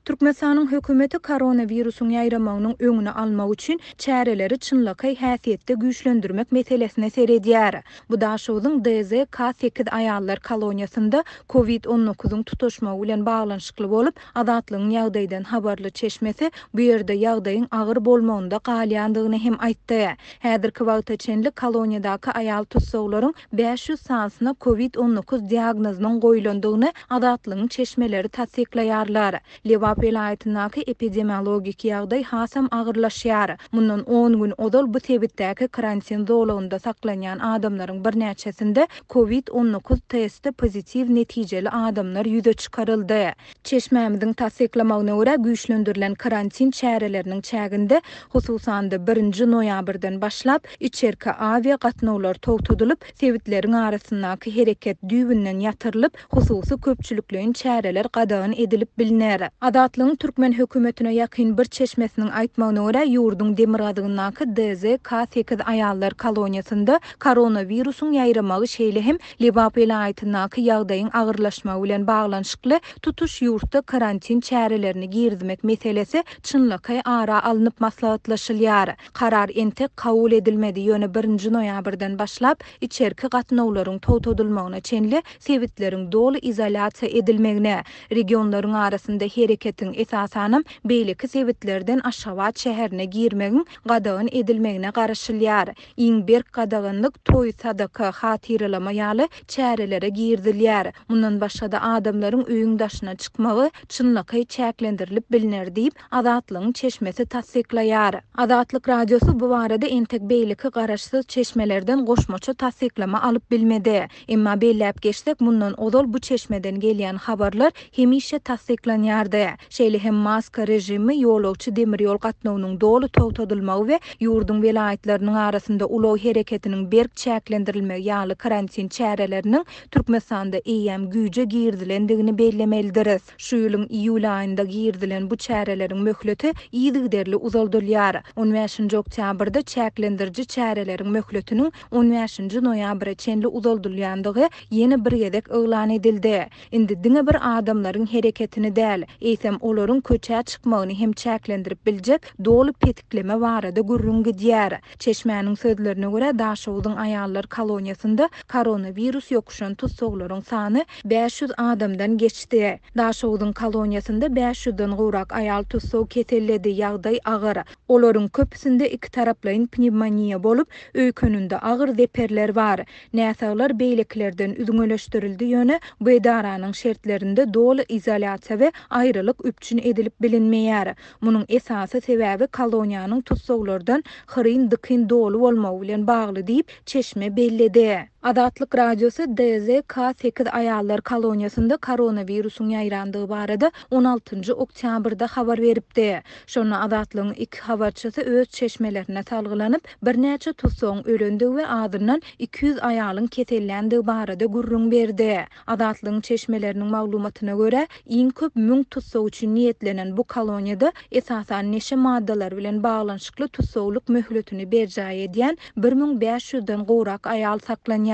Türkmenistanyň hökümeti koronawirusyň ýaýramagynyň öňüni almak üçin çäreleri çynlakaý häsiýetde güýçlendirmek meselesine seredýär. Bu Daşoguzyň DZK sekiz aýallar koloniýasynda Covid on dokuzyň tutaşmagy bilen baglanyşykly bolup, Azatlygyň ýagdaýdan habarly çeşmesi bu ýerde ýagdaýyň agyr bolmagynda galýandygyny hem aýtdy. Häzirki wagta çenli koloniýadaky aýal tussaglaryň 500 sanysyna Covid 19 diagnozynyň goýlandygyny Azatlygyň çeşmeleri tassyklaýarlar. Lebap welaýatyndaky epidemiologik ýagdaý hasam agyrlaşýar. Mundan on gün ozal bu sebitdäki karantin zolagynda saklanýan adamlaryň birnäçesinde Covid 19 testi pozitiw netijeli adamlar ýüze çykaryldy. Çeşmämiziň tassyklamagyna görä, güýçlendirilen karantin çäreleriniň çäginde, hususan-da, birinji noýabrdan başlap, içerki awia gatnawlar togtadylyp, sebitleriň arasyndaky hereket düýbünden ýatyrylyp, hususy köpçülikleýin çäreler gadagan edilip bilner. Azatlygyň türkmen hökümetine ýakyn bir çeşmesiniň aýtmagyna görä, ýurduň demirgazygyndaky DZK sekiz aýallar koloniýasynda koronawirusyň ýaýramagy şeýle hem Lebap welaýatyndaky ýagdaýyň agyrlaşmagy bilen baglanyşykly tutuş ýurtda karantin çärelerini girizmek meselesi çynlakaý ara alnyp maslahatlaşylýar. Karar entek kabul edilmedi, ýöne birinji noýabrdan başlap içerki gatnawlaryň togtadylmagyna çenli sebitleriň doly izolýasiýa edilmegine, regionlaryň arasynda hereketiň, esasanam, beýleki sebitlerden Aşgabat şäherine girmegiň gadagan edilmegine garaşylýar. Iň berk gadaganlyk toý, sadaka, hatyralama ýaly çärelere girizilýär. Mundan başga-da adamlaryň öýüň daşyna çykmagy çynlakaý çäklendirilip bilner diýip, Azatlygyň çeşmesi tassyklaýar. Azatlyk Radiosy bu barada entek beýleki garaşsyz çeşmelerden goşmaça tassyklama alyp bilmedi. Emma belläp geçsek, mundan ozal bu çeşmeden gelýän habarlar hemişe tassyklanýardy. Şeýle hem maska režimi, ýolagçy demir ýol gatnawynyň doly togtadylmagy we ýurduň welaýatlarynyň arasynda ulag hereketiniň berk çäklendirilmegi ýaly karantin çäreleriniň Türkmenistanda eýýäm güýje girizilendigini bellemelidiris. Şu ýylyň iýul aýynda girizilen bu çäreleriň möhleti yzygiderli uzaldylýar. On bäşinji oktýabrda çäklendiriji çäreleriň möhletiniň on bäşinji noýabra çenli uzaldylýandygy ýene bir gezek yglan edildi. Indi diňe bir adamlaryň hereketini däl, eýsem olaryň köçä çykmagyny hem çäklendirip biljek doly petikleme barada gürrüň gidýär. Çeşmäniň sözlerine görä, Daşoguzyň aýallar koloniýasynda koronawirus ýokuşan tussaglaryň sany 500 adamdan geçdi. Daşoguzyň koloniýasynda bäş ýüzden gowrak aýal tussag keselledi, ýagdaý agyr. Olaryň köpüsinde ikitaraplaýyn pnewmoniýa bolup, öýkeninde agyr zeperler bar. Näsaglar beýlekilerden üzňeleşdirildi, ýöne bu edaranyň şertlerinde doly izolýasiýa we aýralyk üpjün edilip bilinmeýär. Munuň esasy sebäbi koloniýanyň tussaglardan hyryn-dykyn doly bolmagy bilen bagly diýip, çeşme belledi. Azatlyk Radiosy DZK sekiz aýallar koloniýasynda koronawirusyň ýaýrandygy barada on altynjy oktýabrda habar beripdi. Şonda Azatlygyň iki habarçysy öz çeşmelerine salgylanyp, birnäçe tussagyň ölendigi we azyndan 200 aýalyň keselländigi barada gürrüň berdi. Azatlygyň çeşmeleriniň maglumatyna görä, iň köp müň tussag üçin niýetlenen bu koloniýada esasan neşe maddalary bilen baglanyşykly tussaglyk möhletini berjaý edýän 1500 den gowrak aýal saklanýar.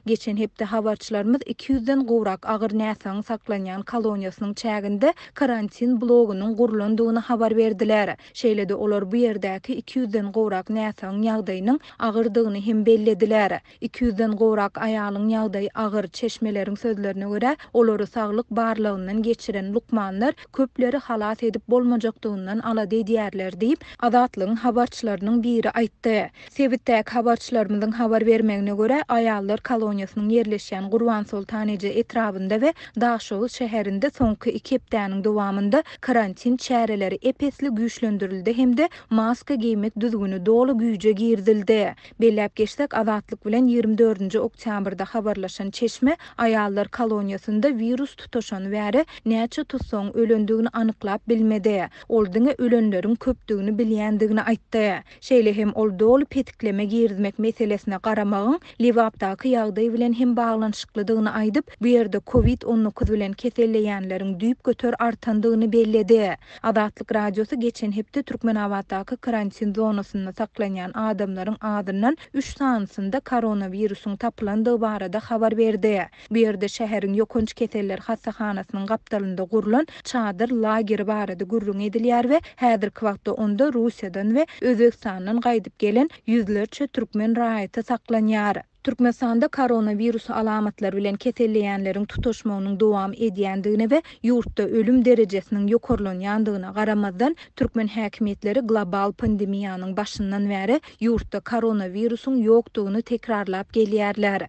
Geçen hepde habarçylarymyz iki ýüzden gowrak agyr näsagyň saklanýan koloniýasynyň çäginde karantin blogunyň gurlandygyny habar berdiler. Şeýle-de olar bu ýerdäki iki ýüzden gowrak näsagyň ýagdaýynyň agyrdygyny hem bellediler. Iki ýüzden gowrak aýalyň ýagdaýy agyr, çeşmeleriň sözlerine görä, olary saglyk barlagyndan geçiren lukmanlar köpleri halas edip bolmajakdygyndan alada edýärler diýip, Azatlygyň habarçylarynyň biri aýtdy. Sebitdäki habarçylarymyzyň habar bermegine görä, aýallar koloniýasynyň ýerleşýän Gurbansoltan eje etrabynda we Daşoguz şäherinde soňky iki hepdäniň dowamynda karantin çäreleri ep-esli güýçlendirildi hem-de maska geýmek düzgüni doly güýje girizildi. Belläp geçsek, Azatlyk bilen ýigrimi dördünji oktýabrda habarlaşan çeşme aýallar koloniýasynda wirus tutaşany bäri näçe tussagyň ölendigini anyklap bilmedi. Ol diňe ölenleriň köpdügini bilýändigini aýtdy. Şeýle hem ol doly petikleme girizmek meselesine garamagyň Lebapdaky. Türkmenabatdaky ýagdaý bilen hem baglanyşyklydygyny aýdyp, bu ýerde Covid 19 bilen keselleýänleriň düýpgöter artandygyny belledi. Azatlyk Radiosy geçen hepde Türkmenabatdaky karantin zonasynda saklanýan adamlaryň azyndan üç sanysynda koronawirusyň tapylandygy barada habar berdi. Bu ýerde şäheriň ýokanç keseller hassahanasynyň gapdalynda gurlan çadyr lageri barada gürrüň edilýär we häzirki wagtda onda Russiýadan we Özbegistandan gaýdyp gelen ýüzlerçe türkmen raýaty saklanýar. Türkmenistanda koronawirus alamatlary bilen keselleýänleriň tutaşmagynyň dowam edýändigine we ýurtda ölüm derejesiniň ýokarlanýandygyna garamazdan, türkmen häkimiýetleri global pandemiýanyň başyndan bäri ýurtda koronawirusyň ýokdugyny tekrarlap gelýärler.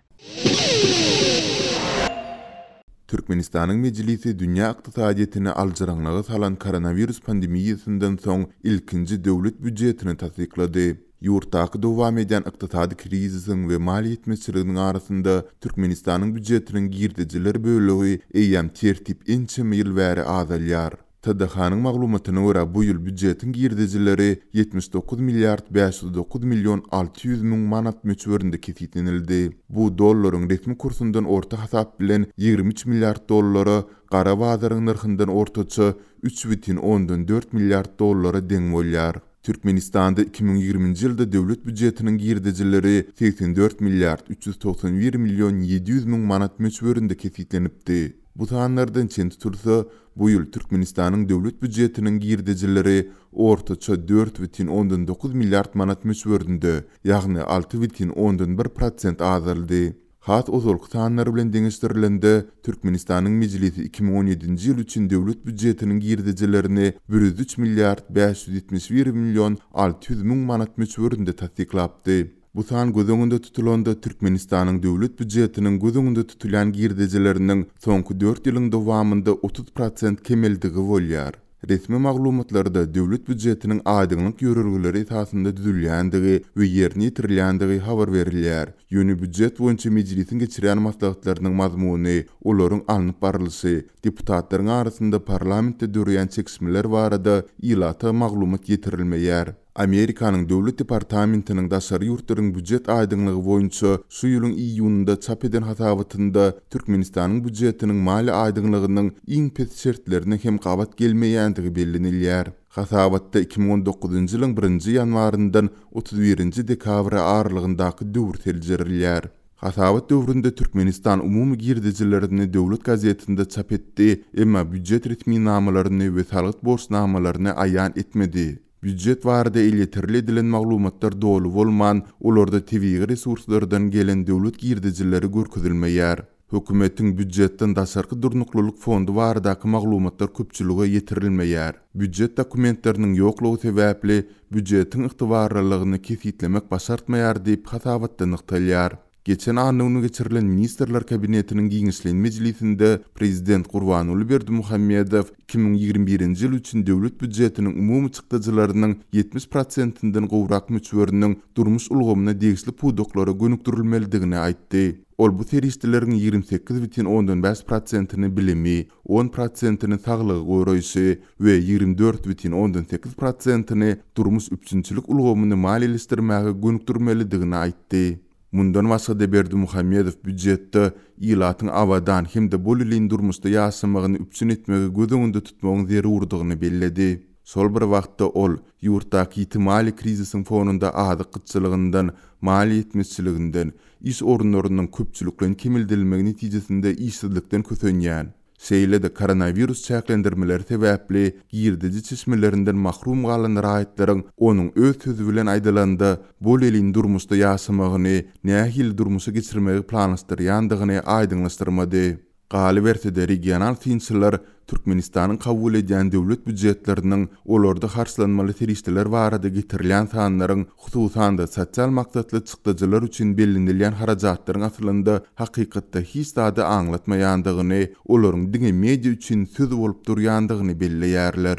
Türkmenistanyň Mejlisi dünýä ykdysadyýetini aljyraňlyga salan koronawirus pandemiýasyndan soň ilkinji döwlet býujetini tassyklady. Ýurtdaky dowam edýän ykdysady krizisiň we maliýe ýetmezçiliginiň arasynda Türkmenistanyň býujetiniň girdejiler bölegi eýýäm tertip ençeme ýyl bäri azalýar. TDH-nyň maglumatyna görä, bu ýyl býujetiň girdejileri 79 milliard 509 million 600 müň manat möçberinde kesgitlenildi. Bu dollaryň resmi kursundan orta hasap bilen 23 milliard dollara, gara bazaryň nyrhyndan ortaça 3,4 milliard dollara deň bolýar. Türkmenistanda 2020-nji ýylda döwlet býujetiniň girdejileri 84 milliard 391 million 700 müň manat möçberinde kesgitlenipdi. Bu sanlardan çen tutulsa, bu ýyl Türkmenistanyň döwlet býujetiniň girdejileri ortaça 4,9 milliard manat möçberinde, ýagny 6,1 prosent azaldy. Has ozalky sanlar bilen deňeşdirilende, Türkmenistanyň Mejlisi 2017-nji ýyl üçin döwlet býujetiniň girdejilerini 103 milliard 571 million 600 müň manat möçberinde tassyklapdy. Bu san göz öňünde tutulanda, Türkmenistanyň döwlet býujetiniň göz öňünde tutulýan girdejileriniň soňky dört ýylyň dowamynda 30 prosent kemeldigi bolýar. Resmi maglumatlarda döwlet býujetiniň aýdyňlyk ýörelgeleri esasynda düzülýändigi we ýerine ýetirilýändigi habar berilýär. Ýöne býujet boýunça Mejlisiň geçirýän maslahatlarynyň mazmuny, olaryň alnyp barlyşy, deputatlaryň arasynda parlamentde döreýän çekişmeler barada ilata maglumat ýetirilmeýär. Amerikanyň Döwlet departamentiniň daşary ýurtlaryň býujet aýdyňlygy boýunça şu ýylyň iýunynda çap eden hasabatynda Türkmenistanyň býujetiniň maliýe aýdyňlygynyň iň pes şertlerine hem gabat gelmeýändigi bellenilýär. Hasabatda 2019-njy ýylyň birinji ýanwaryndan 31-nji dekabra aralygyndaky döwür seljerilýär. Hasabat döwründe Türkmenistan umumy girdejilerini döwlet gazetinde çap etdi, emma býujet resminamalaryny we salgyt borçnamalaryny aýan etmedi. Býujet barada elýeterli edilen maglumatlar doly bolman, olarda tebigy resurslardan gelen döwlet girdejileri görkezilmeýär. Hökümetiň býujetden daşarky durnuklylyk fondy baradaky maglumatlar köpçülige ýetirilmeýär. Býujet dokumentleriniň ýoklugy sebäpli, býujetiň ygtybarlylygyny kesgitlemek başartmaýar diýip, hasabatda nygtalýar. Geçen anna güni geçirilen Ministrler Kabinetiniň giňişleýin mejlisinde Prezident Gurbanguly Berdimuhamedow 2021-nji ýyl üçin döwlet býujetiniň umumy çykdajylarynyň 70 prosentinden gowrak möçberiniň durmuş ulgamyna degişli pudaklara gönükdirilmelidigini aýtdy. Ol bu serişdeleriň 28,5 prosentini bilimi, 10 prosentini saglygy goraýşy we 24,8 prosentini durmuş üpjünçilik ulgamyny maliýeleşdirmäge gönükdirmelidigini aýtdy. Mundan başga-da Berdimuhamedow býujetde ilatyň abadan hem-de bolelin durmuşda ýaşamagyny üpjün etmegi göz öňünde tutmagyň zerurdygyny belledi. Şol bir wagtda ol, ýurtdaky ýiti maliýe krizisiň fonunda azyk gytçylygyndan, maliýe ýetmezçiliginden, iş orunlarynyň köpçülikleýin kemeldilmegi netijesinde işsizlikden kösenýän, Şeýle-de koronawirus çäklendirmeleri sebäpli girdeji çeşmelerinden mahrum galan raýatlaryň onuň öz sözi bilen aýdylanda, bolelin durmuşda ýaşamagyny nähili durmuşa geçirmegi planlaşdyrýandygyny aýdyňlaşdyrmady. Galyberse-de, regional synçylar Türkmenistanyň kabul edýän döwlet býujetleriniň olarda harçlanmaly serişdeler barada getirilýän sanlaryň Hususan-da, sosial maksatly çykdajylar üçin bellenilýän harajatlaryň aslynda hakykatda hiç zady aňlatmaýandygyny, olaryň diňe media üçin söz bolup durýandygyny belleýärler.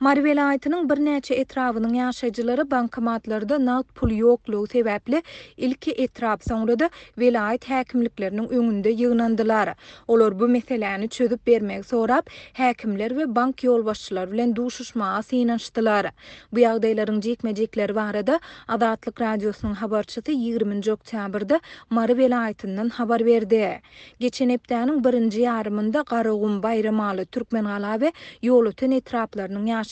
Mary welaýatynyň birnäçe etrabynyň ýaşaýjylary bankomatlarda nagt pul ýoklugy sebäpli ilki etrap, soňra-da welaýat häkimlikleriniň öňünde ýygnandylar. Olar bu meseläni çözüp bermegi sorap, häkimler we bank ýolbaşçylary bilen duşuşmaga synanyşdylar. Bu ýagdaýlaryň jikme-jikleri barada Azatlyk Radiosynyň habarçysy ýigriminji oktýabrda Mary welaýatyndan habar berdi. Geçen hepdäniň birinji ýarymynda Garagum, Baýramaly, Türkmengala we Ýolöten etraplarynyň ýaşaýjylary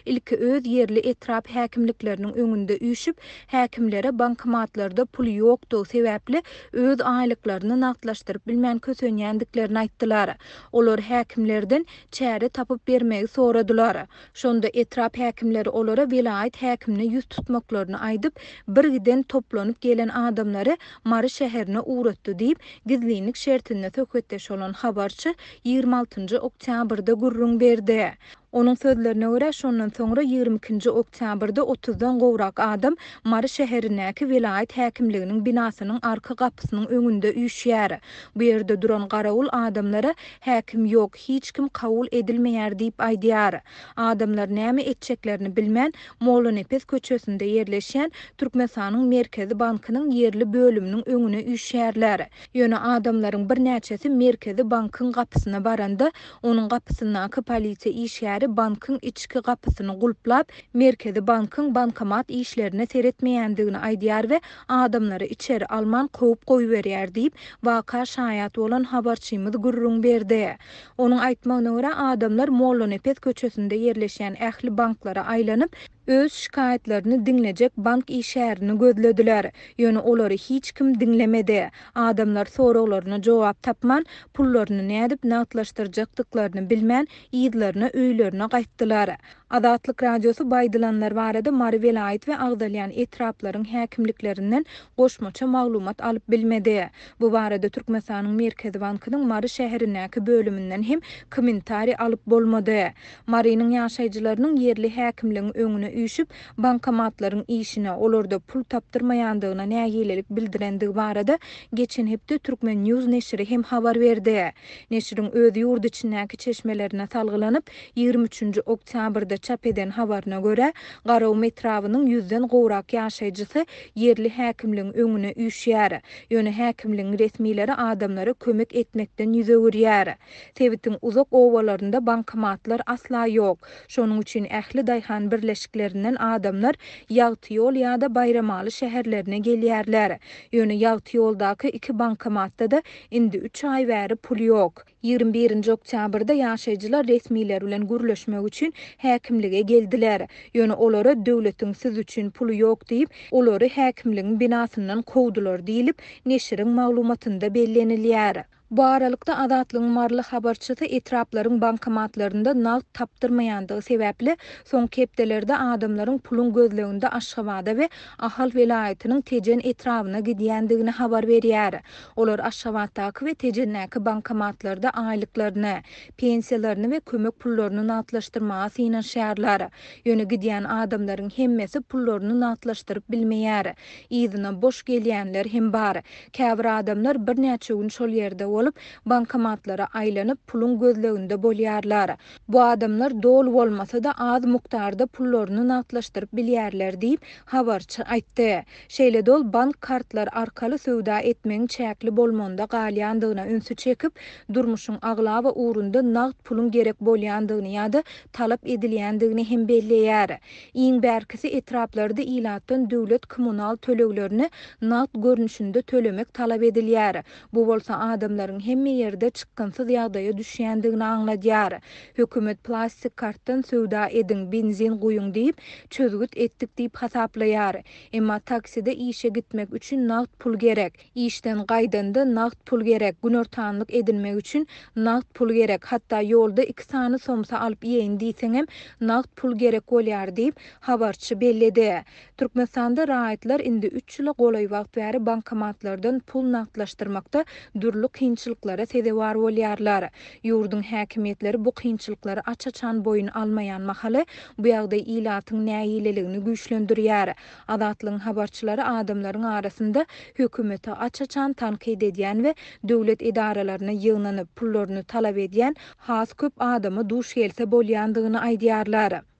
ilki öz ýerli etrap häkimlikleriniň öňünde üýşüp, häkimlere bankomatlarda pul ýokdugy sebäpli öz aýlyklaryny nagtlaşdyryp bilmän kösenýändiklerini aýtdylar. Olar häkimlerden çäre tapyp bermegi soradylar. Şonda etrap häkimleri olara welaýat häkimine ýüz tutmaklaryny aýdyp, birgiden toplanyp gelen adamlary Mary şäherine ugratdy diýip, gizlinlik şertinde söhbetdeş bolan habarçy 26 njy oktýabrda gürrüň berdi. Onuň sözlerine görä, şondan soňra 22 nji oktýabrda otuzdan gowrak adam Mary şäherindäki welaýat häkimliginiň binasynyň arka gapysynyň öňünde üýşýär. Bu ýerde duran garawul adamlara Häkim ýok, hiç kim kabul edilmeýär diýip aýdýar. Adamlar näme etjeklerini bilmän, Mollanepes köçesinde ýerleşýän Türkmenistanyň Merkezi bankynyň ýerli bölüminiň öňüne üýşýärler. Ýöne adamlaryň birnäçesi Merkezi bankyň gapysyna baranda, onuň gapysyndaky polisiýa işgäri bankyň içki gapysyny gulplap, Merkezi bankyň bankomat işlerine seretmeýändigini aýdýar we adamlary içeri alman kowup goýberýär diýip, waka şaýat bolan habarçymyz gürrüň berdi. Onuň aýtmagyna görä, adamlar Mollanepes köçesinde ýerleşýän ähli banklara aýlanyp, öz şikaýatlaryny diňlejek bank işgärini gözlediler. Ýöne olary hiç kim diňlemedi. Adamlar soraglaryna jogap tapman, pullaryny nädip nagtlaşdyrjakdyklaryny bilmän, yzlaryna öýlerine gaýtdylar. Azatlyk Radiosy bu aýdylanlar barada Mary welaýat we agzalýan etraplaryň häkimliklerinden goşmaça maglumat alyp bilmedi. Bu barada Türkmenistanyň Merkezi bankynyň Mary şäherindäki bölüminden hem kommentariý alyp bolmady. Marynyň ýaşaýjylarynyň ýerli häkimligiň öňüne üýşüp, bankomatlaryň işine, olarda pul tapdyrmaýandygyna nägilelik bildirendigi barada geçen hepde Turkmen. News neşiri hem habar berdi. Neşiriň öz ýurt içindäki çeşmelerine salgylanyp, 23-nji oktýabrda çap eden habaryna görä, Garagum etrabynyň ýüzden gowrak ýaşaýjysy ýerli häkimligiň öňüne üýşýär. Ýöne häkimligiň resmileri adamlara kömek etmekden ýüz öwürýär. Sebitiň uzak obalarynda bankomatlar asla ýok. Şonuň üçin ähli daýhan birleşiklerinden adamlar Ýagtyýol ýa-da Baýramaly şäherlerine gelýärler. Ýöne Ýagtyýoldaky iki bankomatda-da indi üç aý bäri pul ýok. 21-nji oktýabrda ýaşaýjylar resmiler bilen gürleşmek üçin häkimlige geldiler. Ýöne olara döwletiň siz üçin puly ýok diýip, olary häkimligiň binasyndan kowdular diýlip, neşiriň maglumatynda bellenilýär. Bu aralykda, Azatlygyň maryly habarçysy etraplaryň bankomatlarynda nagt tapdyrmaýandygy sebäpli, soňky hepdelerde adamlaryň puluň gözleginde Aşgabada we Ahal welaýatynyň Tejen etrabyna gidýändigini habar berýär. Olar Aşgabatdaky we Tejendäki bankomatlarda aýlyklaryny, pensiýalaryny we kömek pullaryny nagtlaşdyrmaga synanyşýarlar. Ýöne gidýän adamlaryň hemmesi pullaryny nagtlaşdyryp bilmeýär. Yzyna boş gelýänler hem bar. Käbir adamlar birnäçe gün şol ýerde bolup, bankomatlara aýlanyp, puluň gözleginde bolýarlar. Bu adamlar doly bolmasa-da, az mukdarda pullaryny nagtlaşdyryp bilýärler diýip, habarçy aýtdy. Şeýle-de ol bank kartlary arkaly söwda etmegiň çäkli bolmagynda galýandygyna ünsi çekip, durmuşyň aglaba ugrunda nagt puluň gerek bolýandygyny ýa-da talap edilýändigini hem belleýär. Iň bärkisi etraplarda ilatdan döwlet kommunal töleglerini nagt görnüşinde tölemek talap edilýär. Bu bolsa adamlaryň hemme ýerde çykgynsyz ýagdaýa düşýändigini aňladýar. Hökümet plastik kartdan söwda ediň, benzin guýuň diýip, çözgüt etdik diýip hasaplaýar. Emma takside işe gitmek üçin nagt pul gerek. Işden gaýdanda nagt pul gerek, günortanlyk edinmek üçin nagt pul gerek, hatda ýolda iki sany somsa alyp iýeýin diýseňem nagt pul gerek bolýar diýip, habarçy belledi. Türkmenistanda raýatlar indi üç ýyla golaý wagt bäri bankomatlardan pul nagtlaşdyrmakda dürli kynçylyklary. kynçylyklara sezewar bolýarlar. Ýurduň häkimiýetleri bu kynçylyklary aç-açan boýun almaýan mahaly, bu ýagdaý ilatyň nägileligini güýçlendirýär. Azatlygyň habarçylary adamlaryň arasynda hökümeti aç-açan tankyt edýän we döwlet edaralaryna ýygnanyp, pullaryny talap edýän has köp adama duş gelse bolýandygyny aýdýarlar.